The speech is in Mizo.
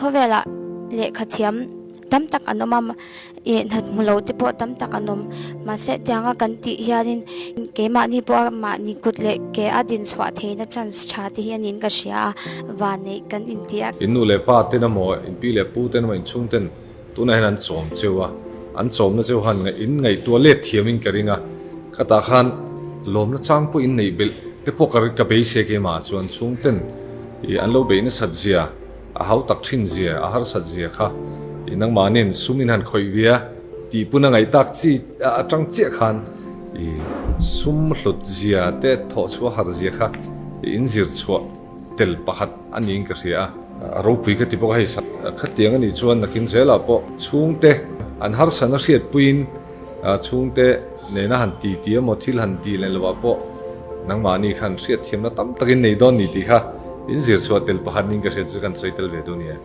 Khawvelah lehkha thiam tam tak an awm a, ih hna hmu lo te pawh tam tak an awm. Mahse tianga kan tih hianin keimahni pawha mahni kut leh ke a din chhuah theihna chance tha te hi a niin ka hria a, vanneih kan inti a. In nu leh pa ten emaw, in pi leh pu ten emaw, in chhung ten Tunah hian an chawm cheu a, an chawmna cheu khan in ngaihtuah let thiamin ka ring a, khatah khan lawmna chang pawh in neih belh te pawh ka ka beisei keimah chuan chhungten ih an lo beih nasat zia, a hau tak thin zia, a harsat zia kha ih nangmahni'n sum in han khawih ve a tih puna ngaihtak chi atang chiah khan ih sum hlut zia te thawh chhuah har zia kha ih in zir chhuah tel pakhat a niin ka hria a, a ropui ka ti bawk a hei khatiang a nih chuan nakin zelah pawh chhungte an harsatna hriatpuiin chhungte nena han ti ti emaw thil han ti leh lovah pawh nangmahni khan hriatthiamna tam takin nei dawn ni tih kha in zir chhuah tel pakhat niin ka hria chu kan sawi tel ve duh a ni e.